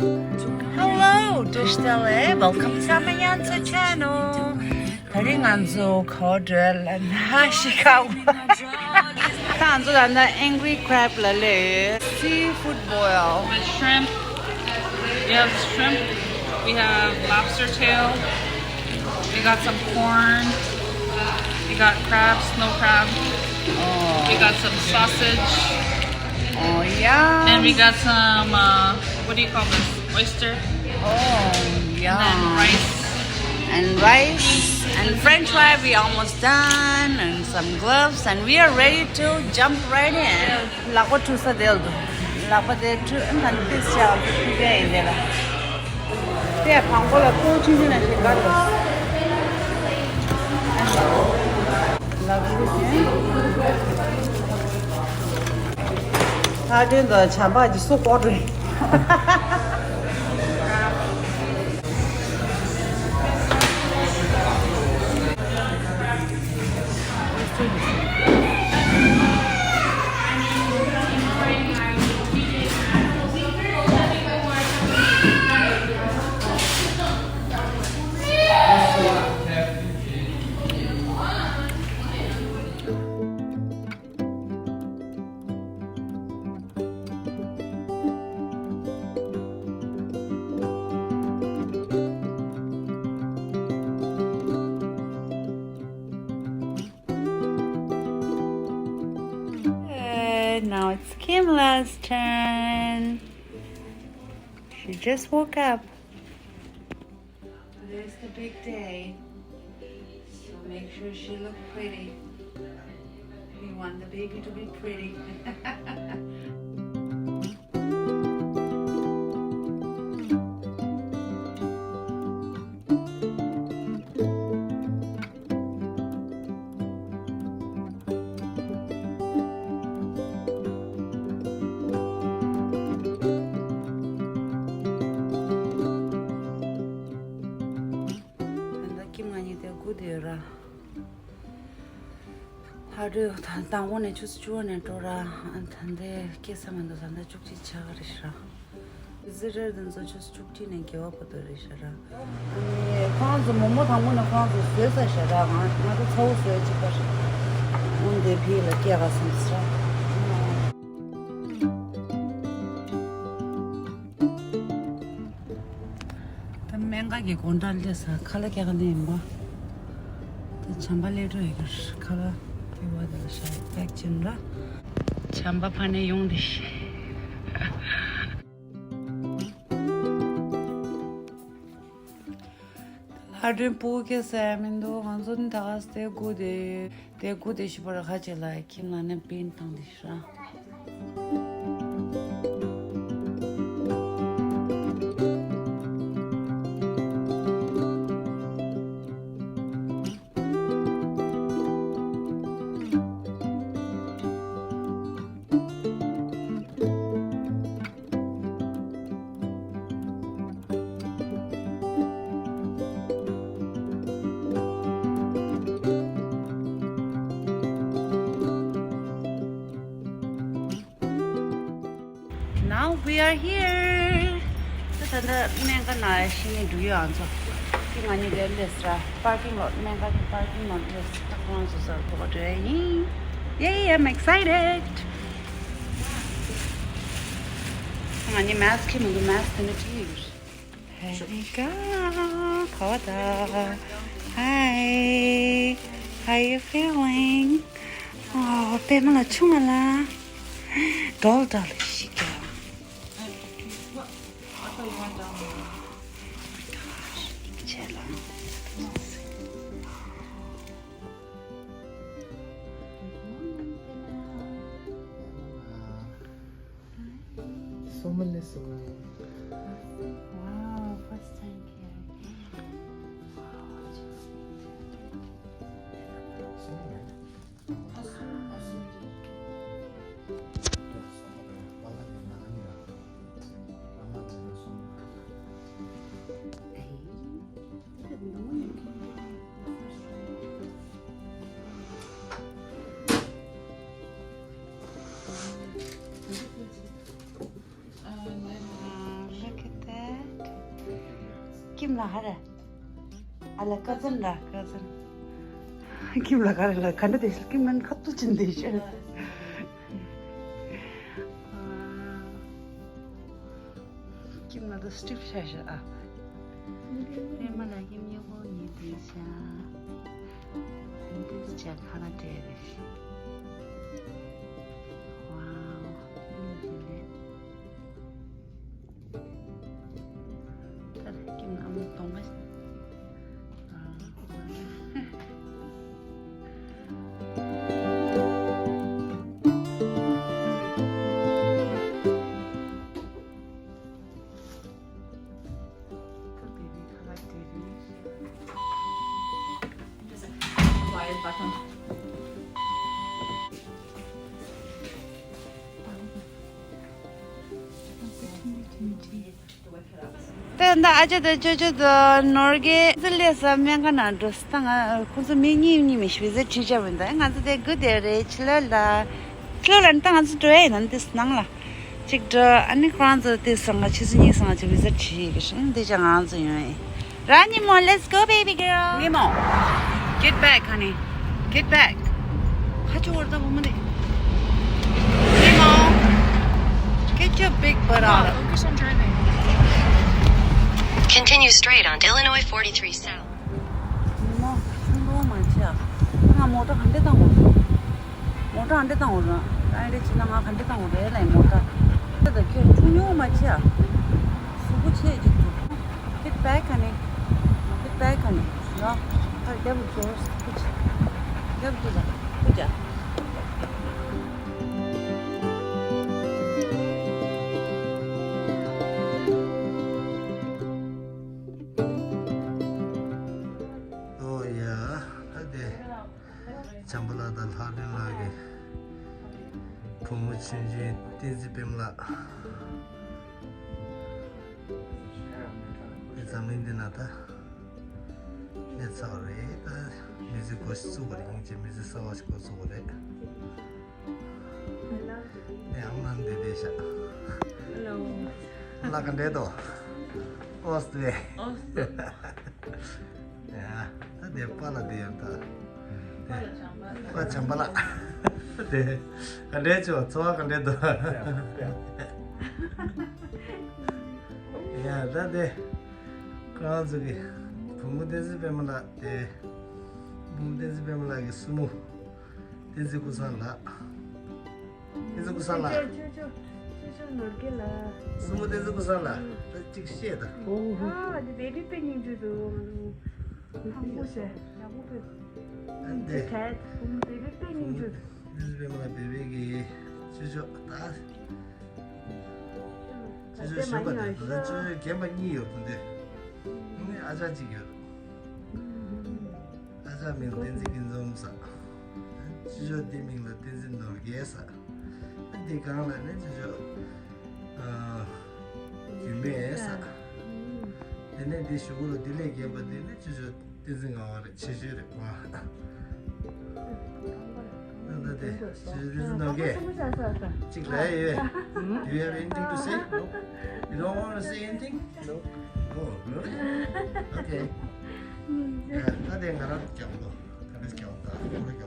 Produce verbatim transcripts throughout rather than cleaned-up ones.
Hello, བཀྲ་ཤིས་བདེ་ལེགས། Welcome to my channel. ད་རིང་ང་ཚོ་ག་པར་འགྲོ་ལབ་ན་ཤི་ཁ་གོ། ད་ང་ཚོ་ད་ལྟ་Angry Crab ལ་སླེབས་ཡོད། Seafood boil. With shrimp. We have shrimp. We have lobster tail. We got some corn. We got crab, snow crab. Oh. We got some sausage. Oh, yeah. And we got some, uh, what do you call this? Oyster. Oh, yeah. And then rice. And rice. And French fry, we almost done. And some gloves. And we are ready to jump right in. ལག་པ་འཁྲུ་ས་དེ་ལ་འདུག་ལག་པ་དེ་འཁྲུ་ཨ་ནི་ད་ནི་ཏིས་བྱ་བ་འཁྲུ་རྒྱུ་ཡིན་དེ་ལ། དེ་བང་པོ་ལ་ཀོ་ཆུང་ཆུང་ནང་བཞིན་དགའ་འདུག་ལག་ཤུ་ཅན། ལྷ་སྒྲོན་དང་བྱམས་པ་གྱི་སུ་ཀོ་ཀྲུའི། Good. Now it's Kimla's turn. She just woke up. Today's the big day, so make sure she look pretty. We want the baby to be pretty. ད་ལྟ་ཁྱིམ་ང་གཉིས་དེ་སྒུག་བསྡད་ཡོད་ར། ཕ་དྲོད་དང་དང་པོ་ནས་ཆུ་ཚོད་བཅུ་པ་ནས་འགྲོ་ར། ཨ་ད་ལྟ་སྐྱེ་ས་མི་འདུག་ད་ལྟ་བཅུ་གཅིག་ཆགས་ཀྱི་རེད་ཤག་ཟི་རེར་དེ་ཚོ་ཆུ་ཚོད་བཅུ་གཅིག་ནས་བརྒྱད་པ་བར་དུ་རེད་ཤག་ར། ཨ་ནི་ཁོང་ཚོ་མོག་མོག་དང་པོ་ནས་ཁོང་ཚོ་བཟོས་ཚར་ཤག་ར། ང་ང་ཚོ་ཚ་བོ་བཟོས་གཅིག་པ་རེད། འོན་ཏེ་ཕི་ལ་སྐྱེ་ག་སོང་ཟེར། ད་སྨན་ཁང་གི་སྒོ་འགྲམ་སླེབས་ས། ཁ་ལག་སྐྱེལ་ག་སླེབས་ཡིན་པ། ད་བྱམས་པ་སླེབས་འགྲོ་ཡོད་ཀྱི་རེད། ཁ་ལག་ཕུལ་བ་དེ་ལ་བཞག་པེག་བྱས་ན་ར། བྱམས་པ་ཕ་ནས་ཡོང་དེ་ཤི། ལྷ་སྒྲོན་སྤུ་གུ་སྐྱེ་ས་ཡ་མི་འདུག་ང་ཚོ་ནི་ད་ག་སེ་སྒུག་བསྡད་ཡོད། དེ་སྒུག་བསྡད་ཤི་བར་ཁ་ཆེ་ལ་ཁྱིམ་ལ་ནས་པིན་བཏང་དེ་ཤི་ར། Now we are here. ད་ད་ལྟ་སྨན་ཁང་ནང་ཕྱི་ནས་འགྲོ་ཡོད་ཨང་ཚོ། དེ་ང་གཉིས་ཀའི་ལས་ར། པར་ཀིང་ལོཊ། སྨན་ཁང་གི་པར་ཀིང་ལོཊ་ལས། ད་ཁོང་ཚོ་ཚོར་གོ་བ་འགྲོ་ཡ་ཡིན། Yay, I'm excited. ང་གཉིས་མེ་སི་ཁི་མི་འདུག་མེ་སི་དེ་ནས་ཁྲིད་ཡོད། Hey girl, ཁ་བ་ད། Hi, how you feeling? ཨོ། པད་མ་ལ་ཆུང་བ་ལ། འགྲོ་ལ་འགྲོ་ལ་ཤི་ཀྱང་། ཆེ་ལ། སོ་མ་ལེ་སོ། Wow, first time here. ཁྱིམ་ལ་ཧ་ར། ཨ་ལ་ཀ་ཛན་ར་ཀ་ཛན། ཁྱིམ་ལ་ག་རེ་ལ་ག་འདྲ་དེ་ཤི་ཁྱིམ་ནང་ཁ་ཐུག་ཅིན་དེ་ཤི། ཁྱིམ་ལ་དུ་སི་ཊིབ་ཤ་ཤ་ཨ། ཨེ་མ་ལ་ཁྱིམ་ཉེ་པོ་ཉེ་དེ་ཤ། འདི་ཅག་ཁ་ལ་དྲས་རེ་ཤི། ཝའོ། ཨིན་དེ་ལེ། དེ་འདི་ཨ་ཅག་དང་ཅོ་ཅོ་དང་ནོར་གྱི་ཟི་ལས་ས་སྨན་ཁང་ནང་འགྲོ་ས། ད་ང་ཁོང་ཚོ་མི་གཉིས་གཉིས་མི་ཤི་བི་ཟ་བྲིས་བྱ་བ་ཡིན། ད་ང་ཚོ་དེ་དགུ་དེ་རེད། ཕྱི་ལོགས་ལ་ཕྱི་ལོགས་ལ་ད་ང་ཚོ་འགྲོ་ཡ་ཡིན་ན་འདི་ནང་ལ་གཅིག་འགྲོ། ཨ་ནི་ཁོ་རང་ཚོ་དེ་སང་ང་ཆུ་ཚོད་གཉིས་སང་ང་ཆུ་བི་ཟ་བྲིས་ཡི་གི་ཤིང་འདི་ཅག་ང་ཚོ་ཡོང་ཡིན། ར་ཉི་མོ། Let's go, baby girl. ཉི་མོ། Get back, honey. Get back. ཁ་ཆུ་བར་ད་བུ་མ་ནི། ཉི་མོ། Get your big butt out. Focus on driving. Continue straight on Illinois forty-three South. ཉི་མོ། ཆུང་ཆུང་མ་བྱེད་ཨ། ང་མོ་ཊ་ག་འདྲས་བཏང་དགོས་རེད། མོ་ཊ་ག་འདྲས་བཏང་དགོས་རེད། ད་འདྲས་བྱེད་ན་ང་ག་འདྲས་བཏང་དགོས་རེད་ལབ་མོ་ཊ། ད་ཁྱོད་ཆུང་ཆུང་མ་བྱེད་ཨ། གཟུགས་པོ་ཆེ་ཅིག་འདུག Get back, honey. Get back, honey. No. Hey, that was yours. Good job. Good job. ཨོ་ཡ། ད་དེ། བྱམས་པ་ལགས་དང་ལྷག་དོན་ལགས་ཀྱི་བུ་མོ་ཆུང་ཆུང་བསྟན་འཛིན་པད་མ་ལགས། འདི་འཛམ་གླིང་འདི་ན་ད་གནས་ཚར་བ་རེད། ད་མི་ཚེ་འགོ་ཞིག་བཙུགས་པ་རེད། སྙིང་རྗེ། མི་ཚེ་གསར་བ་ཞིག་འགོ་བཙུགས་པ་རེད། ནས་ཨང་ནང་བསྡད་བསྡད་ཤག Hello. ལ་ག་འདྲས་འདུག་ཨོ་སྟེ། ཨོ་སྟེ། ཡ། ད་དེ་པ་ལ་དེ་ཡང་ད། པ་བྱམས་པ་ལགས། དེ། ག་འདྲས་བྱུང་། འཚོ་བ་ག་འདྲས་འདུག་ཡ། ད་དེ། ཁོ་རང་ཚོ་གི་བུ་མོ་བསྟན་འཛིན་པད་མ་ལགས་དེ། བུ་མོ་བསྟན་འཛིན་པད་མ་ལགས་ཀྱི་སྲུ་མོ། བསྟན་འཛིན་ཀུན་བཟང་ལགས། བསྟན་འཛིན་ཀུན་བཟང་ལགས། ཅོ་ཅོ་ཅོ་ཅོ་ནོར་གྱི་ལགས། སྲུ་མོ་བསྟན་འཛིན་ཀུན་བཟང་ལགས། ད་ཅིག་བཤད་ད། ཨ་འདི་བེ་བི་དཔེ་སྙིང་རྗེ་འདུག་ཧང་པོ་བྱས་ཡག་པོ་དཔེ། ཨ་འདི། དེ་གྲས་བུ་མོ་བེ་བི་དཔེ་སྙིང་རྗེ་འདུག་བསྟན་འཛིན་པད་མ་ལགས་བེ་བི་གི་ཅོ་ཅོ་ད། ཅོ་ཅོ་གཞོན་པ་དེ་ད་ཅོ་ཅོ་རྒན་པ་གཉིས་ཡོད་དོ་འདི། ཨ་ནི་ཨ་ཅག་གཅིག་ཡོད། ཨ་ཅག་མིང་བསྟན་འཛིན་སྐྱིད་འཛོམས་ཟེར། ཅོ་ཅོ་འདི་མིང་ལ་བསྟན་འཛིན་ནོར་རྒྱས་ཟེར། འདི་སྒང་ལ་ནི་ཅོ་ཅོ། ཨ། རྒྱུད་སྨད་ཟེར། དེ་ནས་འདི་གཞུག་གུ་ལ་འདི་ལས་རྒན་པ་འདི་ནི་ཅོ་ཅོ་བསྟན་འཛིན་ངག་དབང་རེད། ཆེ་ཤོས་རེད་ཁོ། ད་ལྟ་དེ་ཅོ་ཅོ་བསྟན་འཛིན་ནོར་རྒྱས། གཅིག་ལབ་ཡོད། Do you have anything to say? No? You don't want to say anything? No. Oh, really? Okay. ད་དེ་ང་རང་རྒྱག་ལོ། ད་དེ་རྒྱག་ད་ཁོ་རྒྱག་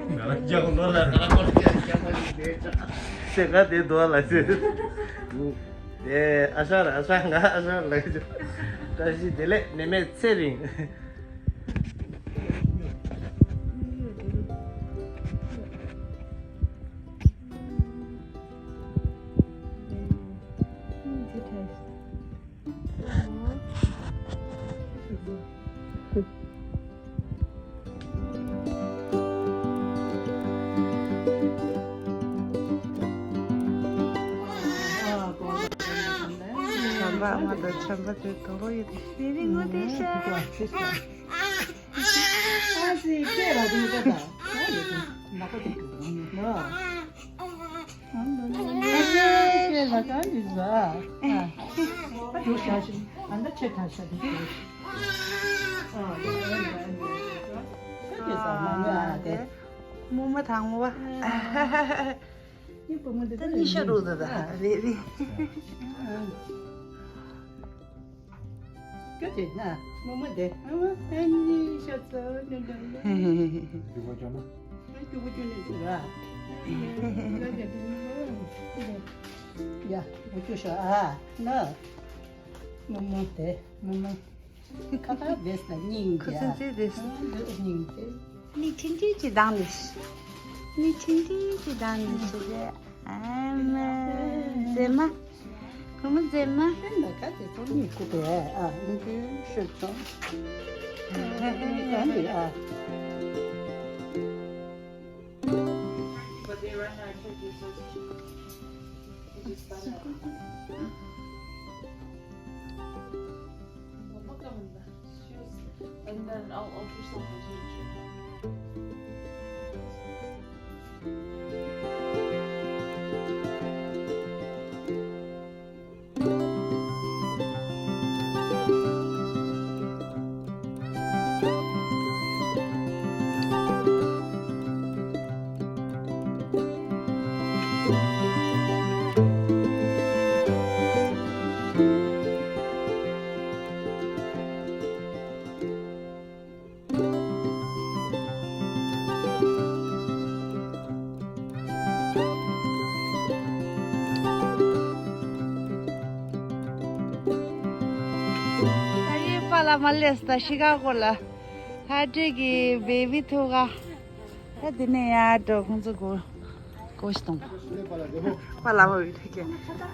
ང་རང་རྒྱག་ལོ་ལ་ང་རང་ཁོ་རྒྱག་རྒྱག་པ་ཡིན་དེ་ཅག་ཤེས་ག་དེ་འདུག་ལ་ཟེར། དེ་ཨ་ཤ་ར་ཨ་ཤ་ང་ཨ་ཤ་ལ་ཟེར། བཀྲ་ཤིས་བདེ་ལེགས། ནད་མེད་ཚེ་རིང་། བྱམས་པ་ཨ་མ་དང་བྱམས་པ་དེ་གང་པོ་ཡོད་དེ། ཨ་ཙི་སྐད་ལ་དེ་ལྟ་ད། ཨ་ཡོད་དེ་ནག་པོ་དེ་གི་གང་ཡོད་ལ། ཨ་ཙི་སྐད་ལ་གང་ཡོད་ལ། ཨ་འགྲོ་ཤ་ཞིག་ཨ་ན་ཆེ་ཐ་ཤ་དེ་གི། ཨ་ཡོད་ལ་ཨ་ཡོད་ལ། ཁྱོད་ཀྱི་ཟ་མ་ནི་ཨ་དེ། མོ་མ་དང་མོ་བ། ད་ཉི་ཤ་རུ་ད་ད་རེ་རེ། སྐྱོ་དེ་ན་རྨོ་མོ་དེ་ཨ་ནི་ཤ་ཚ་ནི་ལ་ལ། རྒྱུག་པ་ཅོ་ན། རྒྱུག་པ་ཅོ་ནི་འདུག་ལ། ཡ་མོ་ཅོ་ཤ་ཨ་ན། རྨོ་མོ་དེ་རྨོ་མོ། ཁ་ཁ་བེས་ལ་སྙིང་རྗེ། ཁུ་སིམ་སིམ་རེད། སྙིང་རྗེ། ནི་ཁྲིན་ཁྲིན་གྱི་གདངས་ནི། ནི་ཁྲིན་ཁྲིན་གྱི་གདངས་ནི་ཞིག་རེད། ཨ་མ། མཛེས་མ། ཁོ་མོ་མཛེས་མ། ཁྱོད་ལ་ཁ་དེ་ཚོ་མི་ཁུག་པས་ཨ་ནི་ཁྱོད་ཤོད་ཚོ། ཨ་ནི་ཨ། But they run our churches, so it's just fun. And then I'll ultrasound the teacher. ད་ཡིན་པ་ལ་མ་སླེབས་ད་ཤི་ཀ་གོ་ལ། ཧ་ཏྲེ་གི་བེ་བི་ཐུག་ག་ད་དེ་ནས་ཡར་འགྲོ། ཁོང་ཚོ་སྒོ་སྒོ་ཞིག་གཏོང་། པཱ་ལགས་མ་བི་ཐུག་གི་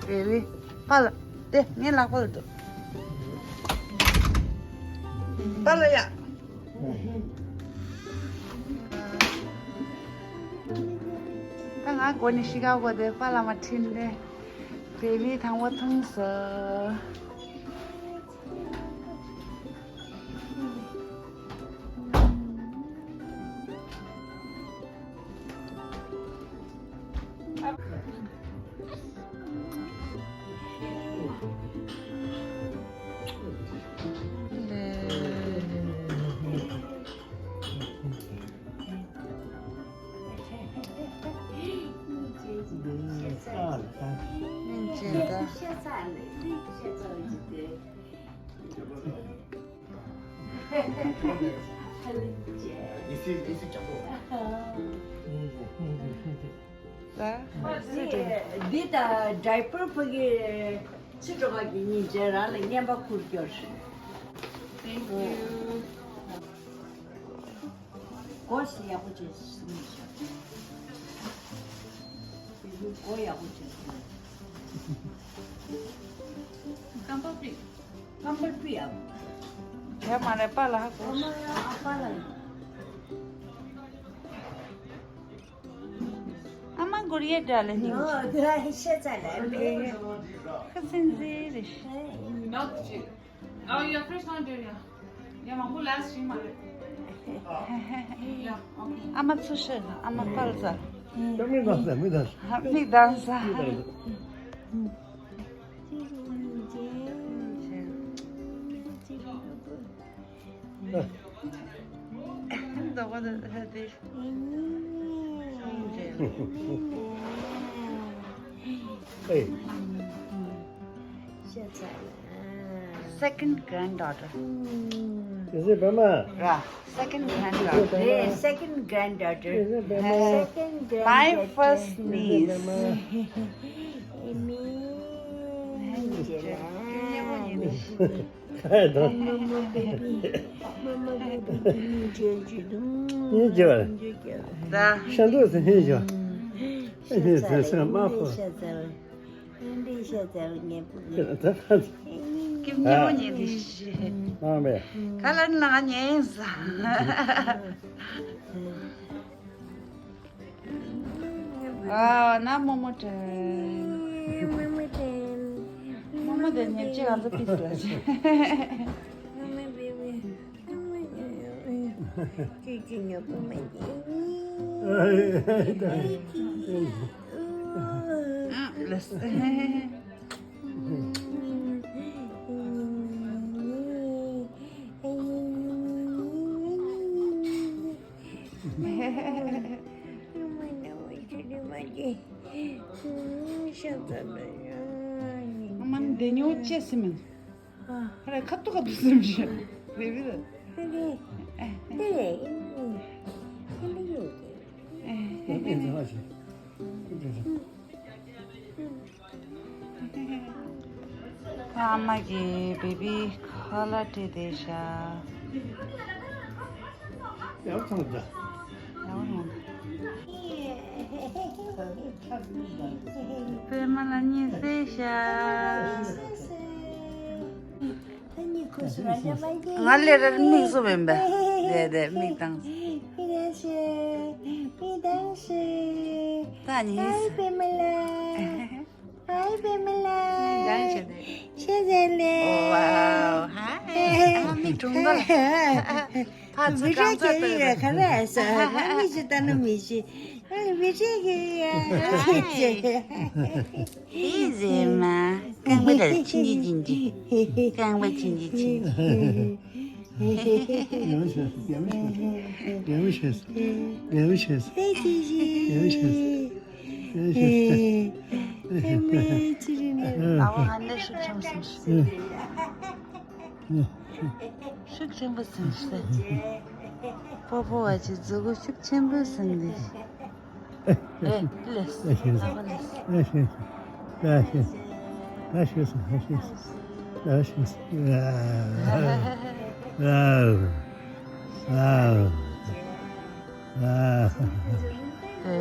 བེ་བི། པཱ་ལགས་དེ་ངའི་ལག་པ་ལ་འགྲོ། པཱ་ལགས་ཡ། ད་ང་སྒོ་ནས་ཤི་ཀ་གོ་དེ་པཱ་ལགས་མ་ཁྲིད་དེ་བེ་བི་དང་པོ་མཐོང་སོང་། འདི་ད་ཌའི་པར་ཕ་གི་ཕྱི་དྲོ་ཁ་གི་སྙིང་རྗེ་རང་ལ་རྔན་པ་ཁུར་སྐྱོར། Thank you. སྒོ་ཡག་པོ་བྱས་སུ་མི་ཤོག་སྒོ་ཡག་པོ་བྱས་སུ། རྐང་པ་ཕུད། རྐང་པ་ཕུད་ཡག་པོ། ཡ་མ་རེད་པཱ་ལགས་ཧ་གོ། ཨ་མ་ཡ་ཨ་པཱ་ལགས་ཡིན། ཨ་མ་གུར་ཡེ་འདྲ་ལ་སྙིང་རྗེ། ཨོ་དེ་ཤ་ཚ་ལ་མེད། ཁ་སིམ་སིམ་རེད། Not the chick. Oh, yeah, fresh one, dear, yeah. Yeah, མང་པོ་ལས་ཤིང་མ་རེད། Yeah, okay. ཨ་མ་ཚུར་ཤོག་ཨ་མ་པཱ་ལགས་ཟ། ཀྱང་མིག་གདངས་ཟ། མིག་གདངས་ཟ། མིག་གདངས་ཟ། མིག་གདངས་ཟ། Hey. Second granddaughter. Is it Burma? Yeah, second granddaughter. Yeah, second granddaughter. Is it Burma? Second granddaughter. My first niece. Amy. Mama baby, mama baby, སྙིང་རྗེ་བ། སྙིང་རྗེ་བ། ཤ་འདུག་སེ་སྙིང་རྗེ་བ། སྙིང་རྗེ་བ་མ་ཁོ། ཀིམ་ཉེ་མོ་ཉེ་དེ་ཤི། མ་མེ། ཁ་ལན་ལ་ཉེ་ས། ཨ་ན་རྨོ་མོ་དྲན། རྨོ་མོ་དྲན། རྨོ་མོ་དེ་ཉེར་གཅིག་གང་ཚོད་ཕིས་ལ་ཆེ། ཅི་ཅི་ཉོ་པོ་མ་ཡིན། ཨ་ལས། ཨ་མ་འདི་ཉོ་ཅེས་སི་མིན། ཁ་ཏུ་ཁ་ཏུ་སེམས་ཤིག་རེ་བི་རེ། ཏེ་ལེ་ཨིན་ཨིན་ཨིན་ལེ་ཡོད་ཏེ། ཨ་མ་གིས་བེ་བི་ཁ་ལག་སྤྲད་དེ་ཤག་ཡག་ཐང་ད། ཡག་ཐང་། པད་མ་ལ་གཉིད་སད་ཤག་ང་ལས་རར་མིག་བཟོ་བས་པ། རེད་རེད། མིག་བཏང་། མིག་བཏང་ཤེ། མིག་བཏང་ཤེ། ད་ནི། ཨའི་པད་མ་ལ། ཨའི་པད་མ་ལ། མིག་བཏང་ཤེ། ཤེ་ཟེར་ལེ། ཝའོ། ཧའི། ཨ་མིག་གྲུང་ག་ལ། ཕ་ཚོ་གང་ཚ་ཏོ་ཡོད་ག་ལ་ས། ང་མིག་ཅི་ལྟ་ན་མི་ཤེས། ཨ་བི་ཤེས་གི་ཡ། ཨི་ཟེར་མ། རྐང་པ་ལ་ཕྱིན་ཅི་ཕྱིན་ཅི། རྐང་པ་ཕྱིན་ཅི་ཕྱིན་ཅི། ཡང་ཤེས། ཡང་ཤེས། ཡང་ཤེས། ཡང་ཤེས། ཡང་ཤེས། ཡང་ཤེས། ཡང་ཤེས། ཨ་བ་ཧ་ནེ་ཤུགས་ཆེན་པོ་སོང་ཤི། ཤུགས་ཆེན་པོ་སོང་ཤི། པོ་པོ་བ་ཅི་མཛུ་གུ་ཤུགས་ཆེན་པོ་སོང་འདི། ཨེ་ལེས། ཨ་བ་ལེས། ད་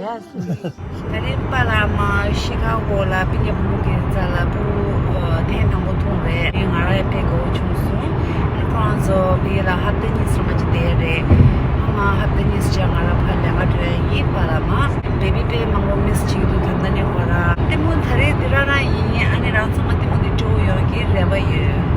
རེས་པ་ལགས་མ་ཤི་ཀ་གོ་ལ་པིན་ཉ་བུ་མོ་གི་རྩ་ལ་བུ་ཐེངས་དང་པོ་མཐོང་རེད། ང་རང་ཡང་དཔེ་དགའ་བོ་བྱུང་སོང་། ཁོ་རང་ཚོ་བི་ལ་ཧབ་ཏ་གཉིས་ཙམ་ཅིག་བསྡད་རེད། ང་ཧབ་ཏ་གཉིས་ཙམ་ང་རང་ཕར་ལས་ཀ་འགྲོ་ཡ་ཡིན། པ་ལགས་མ་བེ་བི་དཔེ་མང་པོ་མིས་བྱེད་ཀྱི་འདུག་ད་ལྟ་ནས་ཁོ་རང་ལྟད་མོ་ད་རེས་འདི་རང་རང་ཡིན། ཨ་ནི་རང་ཚང་མ་ལྟད་མོ་འདི་སྤྲོ་བོ་ཡོང་གི་རེ་བ་ཡོད།